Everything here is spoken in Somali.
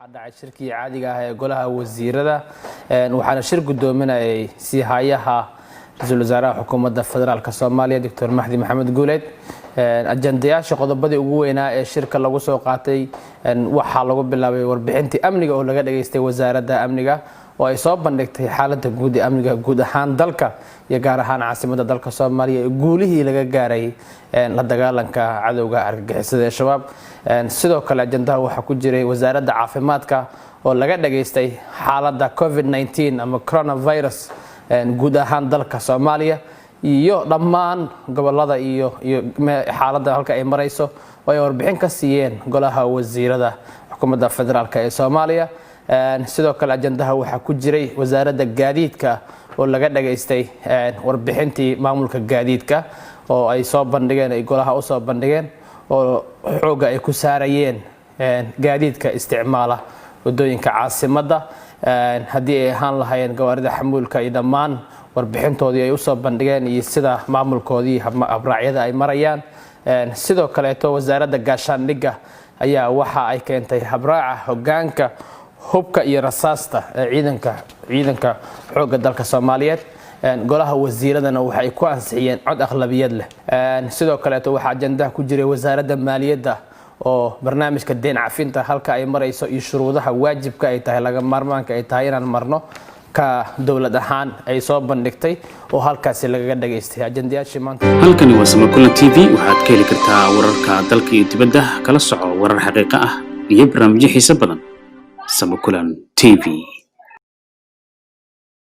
Waxaa dhacay shirkii caadiga ah ee golaha wasiirada, waxaana shir guddoominayay siihayaha ra-iisul wasaaraha Xukuumadda Federaalka Soomaaliya, Doctor Mahdi Maxamed Guuleed. Ajandayaasha qodobadii ugu weynaa ee shirka lagu soo qaatay waxaa lagu bilaabay warbixintii amniga oo laga dhageystay Wasaaradda Amniga, oo ay soo bandhigtay xaaladda guud ee amniga guud ahaan dalka iyo gaar ahaan caasimadda dalka Soomaaliya ee guulihii laga gaaray la dagaalanka cadowga argagixisada ee Shabaab. Sidoo kale ajandaha waxaa ku jiray Wasaaradda Caafimaadka oo laga dhageystay xaaladda COVID-19 ama coronavirus guud ahaan dalka Soomaaliya iyo dhammaan gobolada iyo xaaladda halka ay marayso, oo ay warbixin ka siiyeen golaha wasiirada Xukuumadda Federaalka ee Soomaaliya. Sidoo kale ajandaha waxaa ku jiray Wasaaradda Gaadiidka oo laga dhageystay warbixintii maamulka gaadiidka oo ay soo bandhigeen, ay golaha usoo bandhigeen, oo xoogga ay ku saarayeen gaadiidka isticmaala wadooyinka caasimadda, haddii ay ahaan lahaayeen gawaarida xamuulka iyo dhammaan warbixintoodii ay usoo bandhigeen iyo sida maamulkoodii habraacyada ay marayaan. Sidoo kaleeto Wasaaradda Gaashaandhigga ayaa waxa ay keentay habraaca hogaanka hubka iyo rasaasta ee ciidanka xoogga dalka Soomaaliyeed. Golaha wasiiradana waxay ku ansixiyeen cod aqlabiyad leh. Sidoo kaleeto waxaa ajandaha ku jiray Wasaaradda Maaliyadda oo barnaamijka deen cafinta halka ay marayso iyo shuruudaha waajibka ay tahay, laga maarmaanka ay tahay inaan marno ka dowlad ahaan ay soo bandhigtay oo halkaasi lagaga dhagaystay ajandayaashii maanta. Halkani waa Samakulan TV. Waxaad ka heli kartaa wararka dalka iyo dibadda. Kala soco warar xaqiiqo ah iyo barnaamijyo xiiso badan. Samakulan TV.